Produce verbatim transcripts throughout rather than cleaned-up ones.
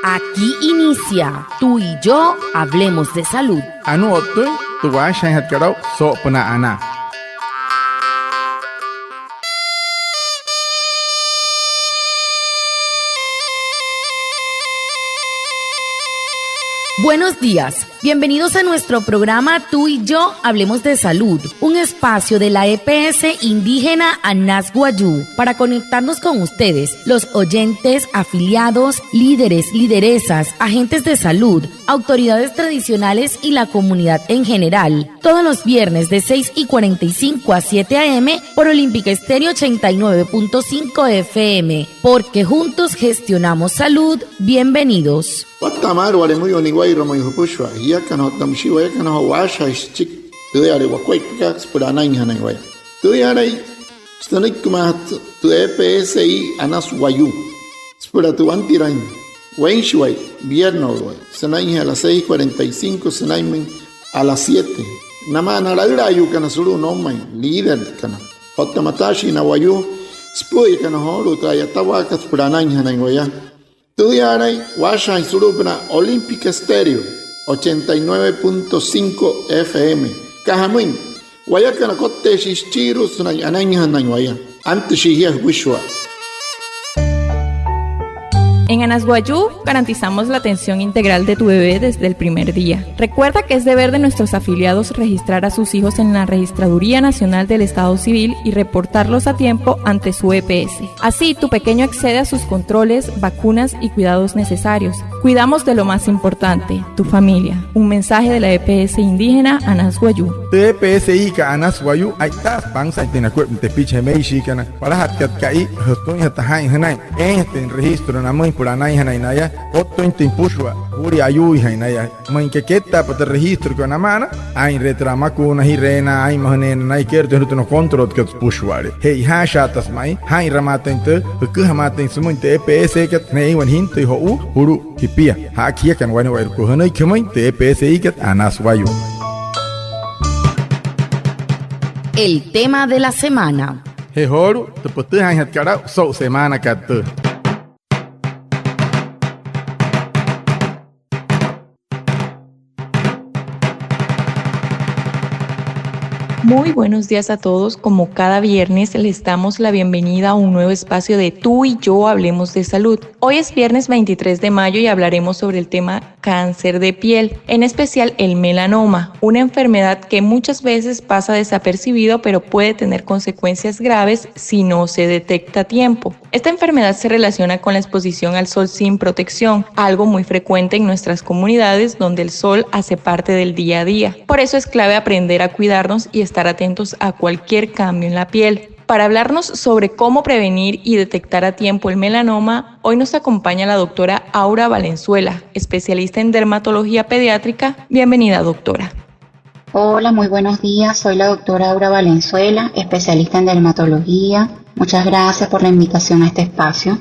Aquí inicia Tú y yo hablemos de salud. Anuu o'ttüin tü waashajaainjatkat aa'u soo'opünaa anaa. Buenos días. Bienvenidos a nuestro programa Tú y yo hablemos de salud, un espacio de la E P S indígena Anas Wayuu para conectarnos con ustedes, los oyentes, afiliados, líderes, lideresas, agentes de salud, autoridades tradicionales y la comunidad en general. Todos los viernes de seis y cuarenta y cinco a siete a. m. por Olímpica Estéreo ochenta y nueve punto cinco F M, porque juntos gestionamos salud. Bienvenidos. Wattaa maalü wale müyuu niwa'irua ma'i jüpüshua jiakana otta müshii wayakana joo waashajaain süchiki tüüyale wakuaippakat süpüla anainjanain waya. Tüüyalai sünüikimaajatü tü E P S I Anas Wayuu süpüla tü wantiraain weinshiwai, vierno'uluwai, sünainjee a las seis cuarenta y cinco sünainmüin a las siete. Namaa na laülaayuukana sulu'u noumain, líderkana otta mataashii na wayuu süpü'üyakana joolu'u tü a'yatawaakat süpüla anainjanain waya. Tüüyaalain waashajaain sulu'upünaa Olímpica Estéreo ochenta y nueve punto cinco F M. Aka jamüin, wayakana kotteeshii süchiirua sünain anainjanain waya. Antüshii jia jüpüshua. En Anas Wayuu garantizamos la atención integral de tu bebé desde el primer día. Recuerda que es deber de nuestros afiliados registrar a sus hijos en la Registraduría Nacional del Estado Civil y reportarlos a tiempo ante su E P S. Así, tu pequeño accede a sus controles, vacunas y cuidados necesarios. Cuidamos de lo más importante, tu familia. Un mensaje de la E P S indígena Anas Wayuu. Tü E P S I kat Anas Wayuu, a'itaasü pansaaitüin nakuaippa na tepichi jemeishiikana palajatkat ka'i jütüinjatü jaa'in jünain eeinjatüin registro namüin süpüla anainjanain naya, ottüinjatüin süpüshua juulia ayuuijain naya. Müin aka kettaapa tü registrokana namaa na, aa'inre'e türa amakuuna ji'reena, aa'inmajüneena naya, keerü tü jünütü na controlkat süpüshua'ale. Je'ijaashaatasü ma'i jaa'inramaatüin tü, jüküjamaatüin sümüin tü E P S I kat, ne'e eein wane jintüi jo'uu julu'u jipia. Ja'a jiakana wane'ewai jukua jünüiki jümüin tü E P S I kat Anas Wayuu. El tema de la semana. Je joolu'u tü pütüjaainjatkat aa'u so'u semaanakat tüü. Muy buenos días a todos. Como cada viernes, les damos la bienvenida a un nuevo espacio de Tú y yo hablemos de salud. Hoy es viernes veintitrés de mayo y hablaremos sobre el tema cáncer de piel, en especial el melanoma, una enfermedad que muchas veces pasa desapercibido, pero puede tener consecuencias graves si no se detecta a tiempo. Esta enfermedad se relaciona con la exposición al sol sin protección, algo muy frecuente en nuestras comunidades donde el sol hace parte del día a día. Por eso es clave aprender a cuidarnos y estar atentos a cualquier cambio en la piel. Para hablarnos sobre cómo prevenir y detectar a tiempo el melanoma, hoy nos acompaña la doctora Aura Valenzuela, especialista en dermatología pediátrica. Bienvenida, doctora. Hola, muy buenos días. Soy la doctora Aura Valenzuela, especialista en dermatología. Muchas gracias por la invitación a este espacio.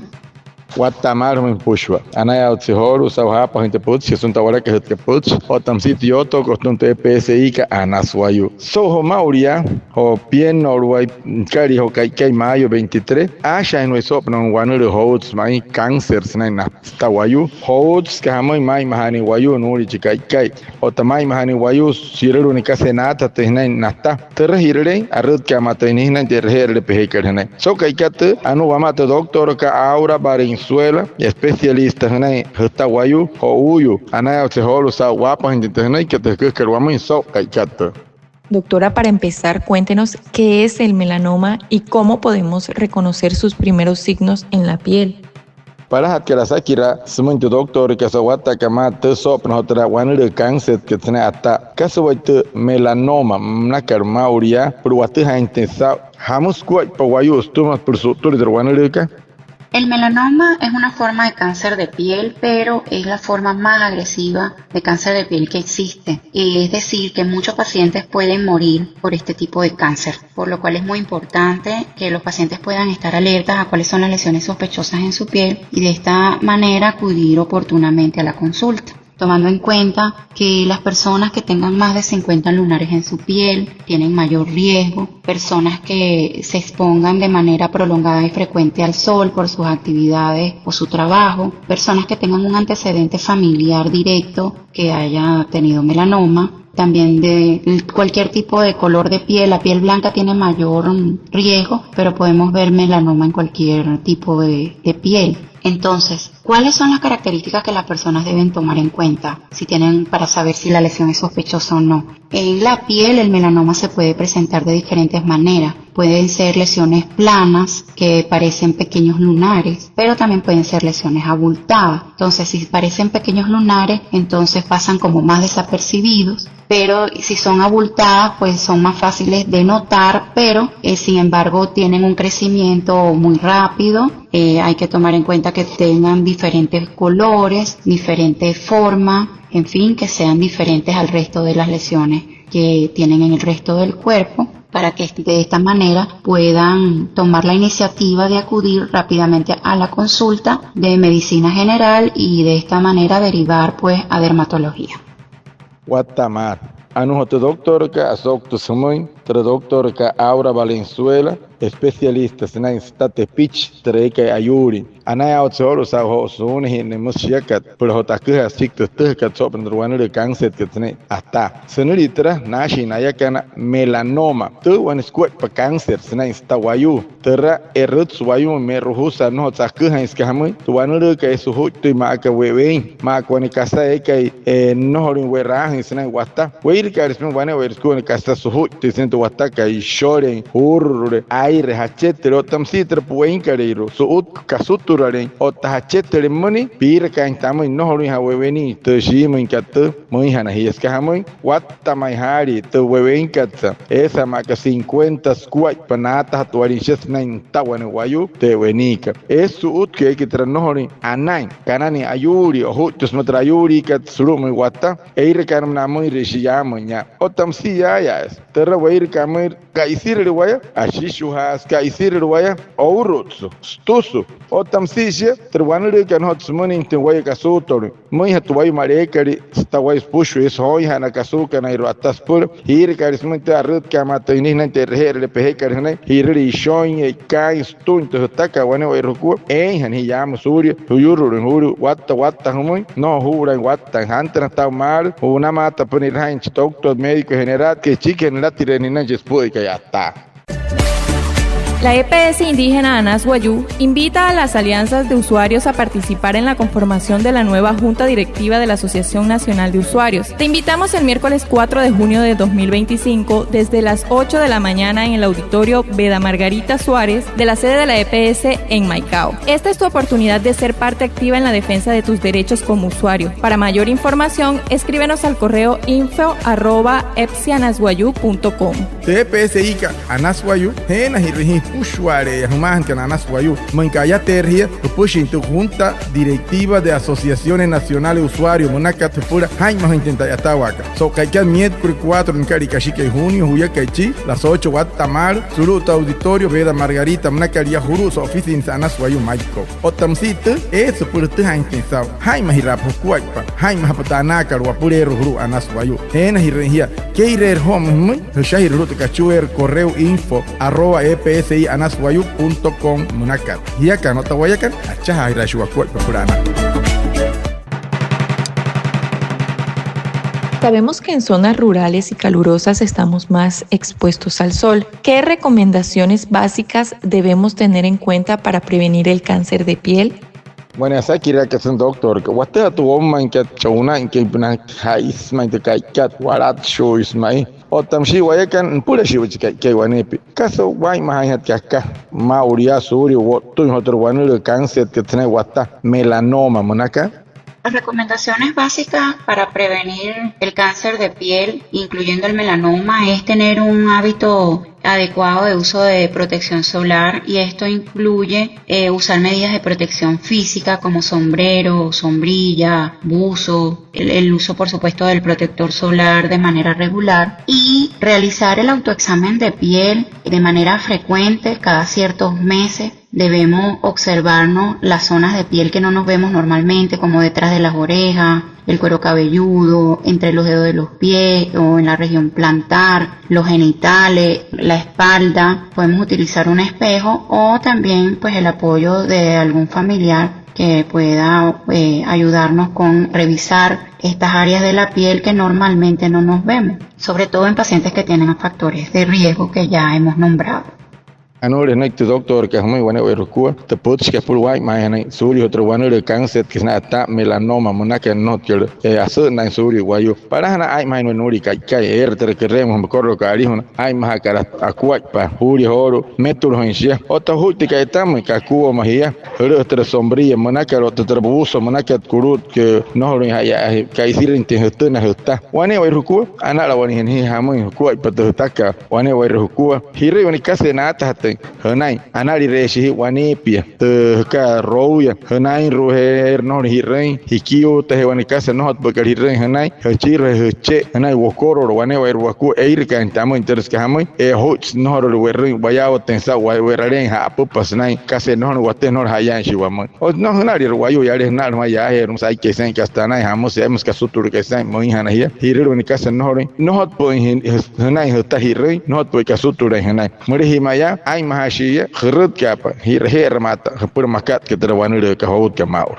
Wattaa maalü jümüin jüpüshua. Anayaawatsü joolu'u saa'u jaapajüin tü pütchi, sünain tü a'walakajütkat pütchi otta müsia tü yootookat sütüma tü E P S I kat Anas Wayuu. So'u joo maa'ulu yaa, joo vierno'uluwai, nükalia joo ka'ikai mayo veintitrés, aashajaainjanain waya soo'opünaa wanülüü joutsü ma'i cáncer sünain nasta wayuu. Joutsü süka jamüin, maa'inmajaanüin wayuu nuulia chi ka'ikai otta maa'inmajaanüin wayuu shi'rülu'u nia kasa naatajatüin jünain nata. Türa ji'rülein arütkaamaatüin nia jünain tü e'reje'erüle pejekat jünain. So'u ka'ikat tüü, anuu wamaa tü doctorkat Aura Valenzuela, especialista jünain jüta wayuu jo'uuyuu. Anayaawatsü joolu'u saa'u waapajüinjatüin tü jünüikikat tü jüküjakat wamüin. So'u ka'ikat tüü. Doctora, para empezar, cuéntenos qué es el melanoma y cómo podemos reconocer sus primeros signos en la piel. Palajatkat asakiraa sümüin tü doctorkat so'u watta'aka maa tü soo'opünaa joo türa wanülüü cáncerkat sünain ata. ¿Kasa wayuu tü melanoma? Münakat maa'ulu yaa süpüla watüjaainjatüin saa'u, ¿jamüsü sukuaippa wayuu sütüma süpüla su'ttüle türa wanülüükat? El melanoma es una forma de cáncer de piel, pero es la forma más agresiva de cáncer de piel que existe. Eh, es decir, que muchos pacientes pueden morir por este tipo de cáncer, por lo cual es muy importante que los pacientes puedan estar alertas a cuáles son las lesiones sospechosas en su piel y de esta manera acudir oportunamente a la consulta. tomando en cuenta que las personas que tengan más de cincuenta lunares en su piel tienen mayor riesgo, personas que se expongan de manera prolongada y frecuente al sol por sus actividades o su trabajo, personas que tengan un antecedente familiar directo que haya tenido melanoma, también de cualquier tipo de color de piel. La piel blanca tiene mayor, mm, riesgo, pero podemos ver melanoma en cualquier tipo de, de piel. Entonces, ¿cuáles son las características que las personas deben tomar en cuenta si tienen, para saber si la lesión es sospechosa o no? En la piel, el melanoma se puede presentar de diferentes maneras. Pueden ser lesiones planas, que parecen pequeños lunares, pero también pueden ser lesiones abultadas. Entonces, si parecen pequeños lunares, entonces pasan como más desapercibidos, pero si son abultadas, pues son más fáciles de notar, pero, eh, sin embargo, tienen un crecimiento muy rápido. Eh, hay que tomar en cuenta que tengan diferentes colores, diferentes formas, en fin, que sean diferentes al resto de las lesiones que tienen en el resto del cuerpo, para que de esta manera puedan tomar la iniciativa de acudir rápidamente a la consulta de medicina general y de esta manera derivar, pues, a dermatología. Watta'a maalü. Anuu joo tü doctorkat Asouk Tüsümüin, türa doctorkat Aura Valenzuela, especialista sünain süta tepichi türa eekai ayuulin. Anayaawatse joolu'u saa'u joo suunajirüin, müsü shiakat süpüla joo taküjaa süchiki tü atüjakat soo'opünaa tü wanülüü cáncerkat sünain ataa. Sünülia türa, naashin nayakana melanoma. Tü wane sukuaippa cáncer sünain süta wayuu. Türa e'rütsü wayumüin me'rujusü, nnojotsü aküjain süka jamüin, tü wanülüükat eesü sujuittüin maa aka we'wein, maa aka wane kasa eekai, e, nnojolüin we'raajüin sünain wata. Weirakaale sümüin wane'ewai sükua wane kasa sujuittüin sünain tü watakat, isholeein, juururuleein, aire, jachetüle, otta müsia türa pu'weinkalüirua, su'utku, kasuturaleein otta jachetüle pümüin, piirakaain tamüin, nnojolüinja'a we'wenii tü shiimüinkat tüü. Müinjana jia, süka jamüin, watta ma'i jaalii tü we'weinkat, eesü maa aka cincuenta sukuaippa naatajatua shia sünain nüta wane wayuu tü we'weniikat. Eesü su'utku eekai türa nnojolüin anain, kananüin ayuulii, ojuittüsü müleka türa ayuuliikat sulu'umüin wata, eirakaana müna'a amüinrüin shia yaamüin yaa. Otta müsia yaaya, türa weiraka'a müin, ka'isirüle waya ashishujaasü, ka'isirüle waya ourutsü, sütüsü. Otta müsia shia, türa wanülüükat nnojotsü sümünüinjatüin waya kasuutolüin. Müinjatü wayuu maleekalia süta waya süpüshua, eesü jooinja'a na kasuukanairua ata süpüla. Jiirakaale sümüin tü arütka'a maa tü nünain tü e'reje'erüle pejekat jünain, ji'rüle ishoin, e'ikaain, sütüin tü jütakat wane'ewai jukua. Eeinjana jia yaamüin suulia juyurulüin juulia watta, watta jümüin, nnojo juu'ulaain wattain. Jantünaja taa'u maalü, ju'unamaata apünüinrajaain chi doctor médico general, kechikijeena nülatire'eya nünain chi süpü'üikai ataa. La E P S indígena Anas Wayuu invita a las alianzas de usuarios a participar en la conformación de la nueva Junta Directiva de la Asociación Nacional de Usuarios. Te invitamos el miércoles cuatro de junio de dos mil veinticinco, desde las ocho de la mañana, en el auditorio Beda Margarita Suárez de la sede de la E P S en Maicao. Esta es tu oportunidad de ser parte activa en la defensa de tus derechos como usuario. Para mayor información, escríbenos al correo info arroba epsianaswayuu punto com. Tü E P S I kat Anas Wayuu, jeenajirüin jia süpüshua'ale'eya jümaajanakana Anas Wayuu, müin aka ayateerü jia jüpüshin tü Junta Directiva de Asociaciones Nacionales Usuarios münakat süpüla jaa'inmajüinjatüin tü a'yatawaakat. So'u ka'ikat miércoles cuatro nükalia kashikai junio, juyakai chii, las ocho watta maalü, sulu'u tü auditorio Beda Margarita münakat yaa, julu'u so'u oficinase Anas Wayuu Maicao. Otta müsia tüü, eesü süpüla jütüjaainjatüin saa'u jaa'inmajiraapa jukuaippa, jaa'inmajapa tü anaakat wapüleerua julu'u Anas Wayuu. Jeenajirüin jia, kee'ireerü joo jümüin, jüshajirü julu'u tü kachueerü correo info arroba epsianaswayuu punto com münakat. Jiakana otta wayakana, achajaajiraashii wakuaippa süpüla anaa. Sabemos que en zonas rurales y calurosas estamos más expuestos al sol. ¿Qué recomendaciones básicas debemos tener en cuenta para prevenir el cáncer de piel? Wane asakiraaka sümüin doctorkat, watüjaa tü woumainkat, cha'unainküinpünaa, ja'isü ma'i tü ka'ikat, walatshuuisü ma'i. Otta müshii wayakana, nüpülashiiwachika ka'ikat waneepia. Kasa waa'inmajaainjatkat aka maa'ulu yaa suulia wo'ttüin joo türa wanülüü cáncerkat sünain wata, melanoma münakat. Las recomendaciones básicas para prevenir el cáncer de piel, incluyendo el melanoma, es tener un hábito adecuado de uso de protección solar, y esto incluye, eh, usar medidas de protección física como sombrero, sombrilla, buzo, el, el uso, por supuesto, del protector solar de manera regular y realizar el autoexamen de piel de manera frecuente, cada ciertos meses. Debemos observarnos las zonas de piel que no nos vemos normalmente, como detrás de las orejas, el cuero cabelludo, entre los dedos de los pies o en la región plantar, los genitales, la espalda. Podemos utilizar un espejo o también, pues, el apoyo de algún familiar que pueda, eh, ayudarnos con revisar estas áreas de la piel que normalmente no nos vemos, sobre todo en pacientes que tienen factores de riesgo que ya hemos nombrado. Anuu jünüiki tü doctorkat jümüin wane'ewai jukua tü pütchikat süpüla waa'inmajaainjanain suulia joo tü wanülüü cáncerkat sünain ataa melanoma münaka nnojotkat, eh, asü'ünnüin suulia wayuu. Palajana aa'inmajaain waya nuulia ka'ikai, eere türa kereemüin jümüin kotolokat alijuna aa'inmajaakat akuaippa juulia joolu'u mmetulajüin shia. Otta jujuittü ka'yetamüin, kakuwama jia, jülü'üjatü türa sombrilla münakat otta türa buzo münakat kulu'ut, nnojolüin ja'ya, ka'isirüinjatüin jütüna jüta. Wane'ewai jukua analawanüinjana jia jamüin, jukuaippa tü jütakat wane'ewai jukua. Ji'rüin wane kasa naatajatüin jünain, analireeshi jia waneepia tü jüka rouya, jünainru'ujee eere nnojolüin ji'rüin, jikiuutajee wane kasa nnojotpakat ji'rüin jünain, jüchiiru'ujee jüche'e jünain wokorolo wane'ewai wakua, eirükaain tamüin türa süka jamüin, eh, ojuitshi nnojorule we'rüin wayaawatüin saa'u we'raleein ja'apüpa sünain kasa nnojolüin watüjaa, nnojolüin ja'yaain shia wamüin. Otta nnojo jünalia wayuu yale jüna'ala jümaa yaajeerua, müsü aikai sünain kasa tanain, jamüsü eemasü kasutu'ulakai sünain müinjana jia. Ji'rüle wane kasa nnojolüin, nnojotpü'üin jünain jüta ji'rüin, nnojotpü'üin kasutu'ulain jünain. Mülejia mayaa, aa'inmajaashii jia jürütkaapa, ji'raje'eramaata jüpüla makat aka türa wanülüükat joutkat maa'ulu.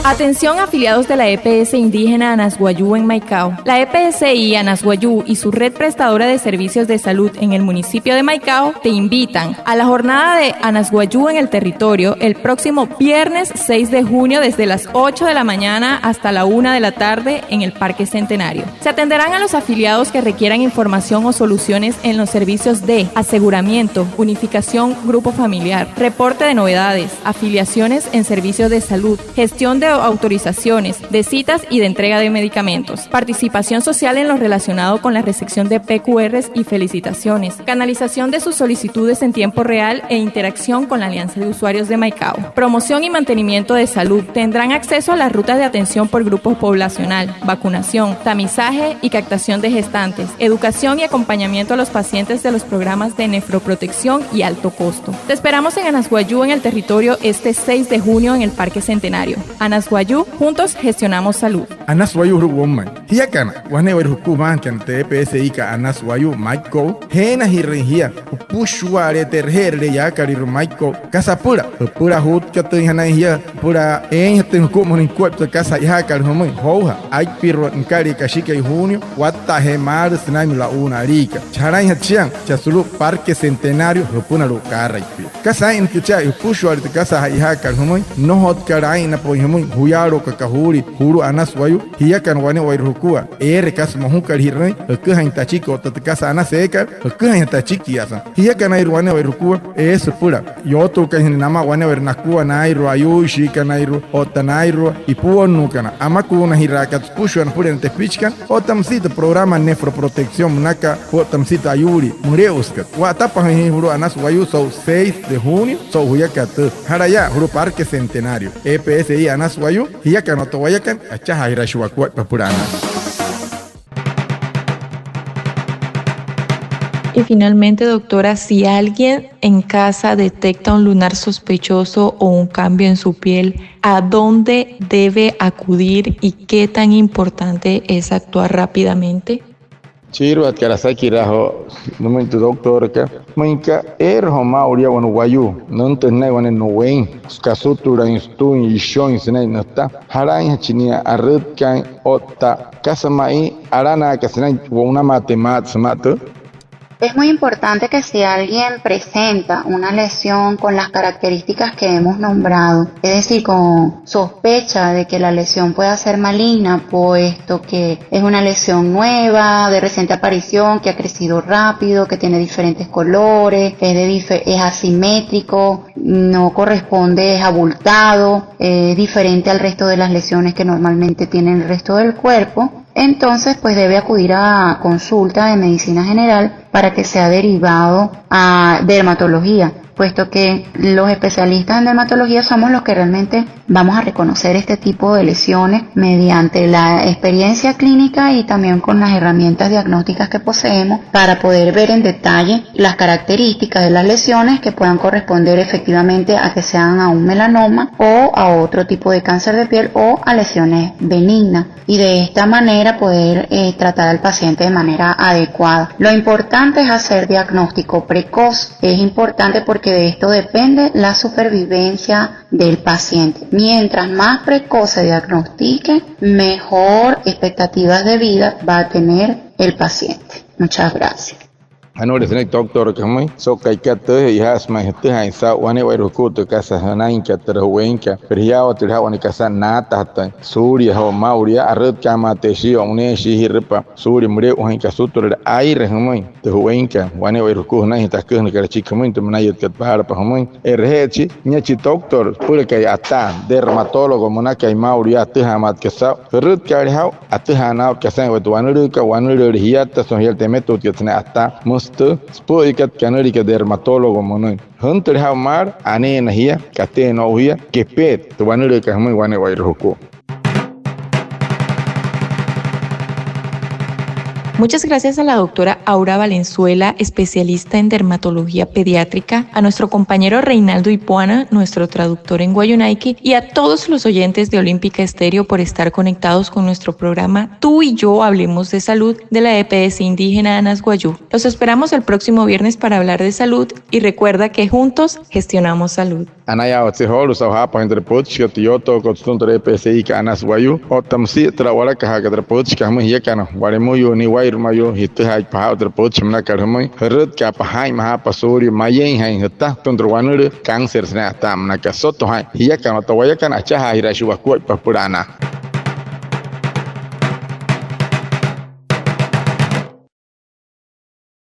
Atención afiliados de la E P S indígena Anas Wayuu en Maicao. La E P S I Anas Wayuu y su red prestadora de servicios de salud en el municipio de Maicao te invitan a la jornada de Anas Wayuu en el territorio el próximo viernes seis de junio desde las ocho de la mañana hasta la una de la tarde en el Parque Centenario. Se atenderán a los afiliados que requieran información o soluciones en los servicios de aseguramiento, unificación, grupo familiar, reporte de novedades, afiliaciones en servicios de salud, gestión de autorizaciones, de citas y de entrega de medicamentos, participación social en lo relacionado con la recepción de P Q Rs y felicitaciones, canalización de sus solicitudes en tiempo real e interacción con la Alianza de Usuarios de Maicao. Promoción y mantenimiento de salud. Tendrán acceso a las rutas de atención por grupo poblacional, vacunación, tamizaje y captación de gestantes, educación y acompañamiento a los pacientes de los programas de nefroprotección y alto costo. Te esperamos en Anas Wayuu en el territorio este seis de junio en el Parque Centenario. Anas Wayuu, juntos gestionamos salud. Anas Wayuu julu'u woumain. Jiakana wane'ewai jukua maajükana tü E P S I kat Anas Wayuu Maiko'u, jeenajirüin jia jüpüshua'ale'e tü e'reje'erülee yaakalüirua Maiko'u. Kasa apüla, jüpüla ajutkatüinjanain jia, jüpüla eeinjatüin juku'umajünüin jukuaippa tü kasa che'ojaakat jümüin. Joujaa, aippirua nükalia kashikai junio, watta'ajee maalü sünainmüin la'uuna aliikat. Chajalainjatü shia, shia sulu'u Parque Centenario jüpünalu'u kaaraipia. Kasa aa'inrüin tü cha'aya jüpüshua'ale tü kasa che'ojaakat jümüin, nnojotkat aa'inapü'üin jümüin, juyaalu'ukat aka juulia julu'u Anas Wayuu. Jiakana wane'ewai jukua, eere kasa mojukat ji'rüin, jüküjain tachiki otta tü kasa anasü eekat, jüküjainjatü achikiasa. Jiakanairua wane'ewai jukua, eesü süpüla yootuukana namaa wane'ewai nakua, naairua ayuuishiikanairua otta naairua ipuonnuukana. Amakuunajiraakat süpüshua napüla na tepichikana otta müsia tü programa nefroprotección münaka otta müsia tü ayuulii müle'usükat. Wa'atapajüin jia julu'u Anas Wayuu so'u seis de junio so'u juyakat tüü. Ja'rayaa, julu'u Parque Centenario. E P S I Anas Wayuu, jiakana otta wayakana, achajaajiraashii wakuaippa süpüla anaa. Y finalmente, doctora, si alguien en casa detecta un lunar sospechoso o un cambio en su piel, ¿a dónde debe acudir y qué tan importante es actuar rápidamente? Chiiruajatkat asakiraa joo nümüin tü doctorkat, müin aka eere joo maa'ulu yaa wane wayuu nüntüin sünain wane nu'wein, kasutulüin, sütüin, ishoin sünain nüta, jalainjachi nia arütkaain otta kasa ma'i alanaakat sünain wo'unamaatüin maat sümaa tüü. Es muy importante que si alguien presenta una lesión con las características que hemos nombrado, es decir, con sospecha de que la lesión pueda ser maligna, puesto que es una lesión nueva, de reciente aparición, que ha crecido rápido, que tiene diferentes colores, es de dife-, es asimétrico, no corresponde, es abultado, es diferente al resto de las lesiones que normalmente tiene el resto del cuerpo, entonces, pues, debe acudir a consulta de medicina general para que sea derivado a dermatología. puesto que los especialistas en dermatología somos los que realmente vamos a reconocer este tipo de lesiones mediante la experiencia clínica y también con las herramientas diagnósticas que poseemos para poder ver en detalle las características de las lesiones que puedan corresponder efectivamente a que sean a un melanoma o a otro tipo de cáncer de piel o a lesiones benignas y de esta manera poder eh, tratar al paciente de manera adecuada. Lo importante es hacer diagnóstico precoz. Es importante porque de esto depende la supervivencia del paciente. Mientras más precoz se diagnostique, mejor expectativas de vida va a tener el paciente. Muchas gracias. Anuu sünüiki toctoraka jümüin, so'u ka'ikat tüü, jü'ijaa sümaa jütüjaain saa'u wane'ewai jukua tü kasa jünainkat türa ju'weinkat, pero jiyaawatüle jaa'u wane kasa naatajatüin suulia joo maa'ulu yaa, arütka'a maa tü shii o'uneeshii ji'rüpa suulia müle'ujain kasuturale aire jümüin tü ju'weinkat, wane'ewai jukua jünainjatü aküjünakat achiki jümüin tü münayütkat paalapa jümüin. E'reje'echi nia chi toctor süpüla ka'i ataa, dermatólogo münakai maa'ulu yaa, atüjaamaatkat saa'u, jürütkaale jaa'u, atüjaanaa aa'ut kasain waya tü wanülüükat, wanülüüle jiatta sümaa jiala tü emetutkat sünain ataa, müsü tü süpü'üyakat kanüliakat dermatólogo münüin. Jüntüle jaa'u maalü, aneena jia, kateena o'u jia, kepeet tü wanülüükat jümüin wane'ewai jukua. Muchas gracias a la doctora Aura Valenzuela, especialista en dermatología pediátrica, a nuestro compañero Reinaldo Ipuana, nuestro traductor en wayuunaiki, y a todos los oyentes de Olímpica Estéreo por estar conectados con nuestro programa Tú y yo hablemos de salud de la E P S indígena Anas Wayuu. Los esperamos el próximo viernes para hablar de salud y recuerda que juntos gestionamos salud. Anayaawatse joolu'u saa'u jaapajüin tü pütchikat, tü yootookot sütüma tü E P S I-kat Anas Wayuu. Otta müsia türa a'walakajaakat tü pütchikat jümüin, jiakana Walemüyuu Niwa'irümayuu, jütüjaaitpa jaa'u tü pütchi münakat jümüin, jürütkaapa jaa'inmajaapa suulia mayeinjain jüta sütüma tü wanülüü cáncer sünain ataa münakat. Soto jaa'in, jiakana otta wayakana achajaajiraashii wakuaippa süpüla anaa.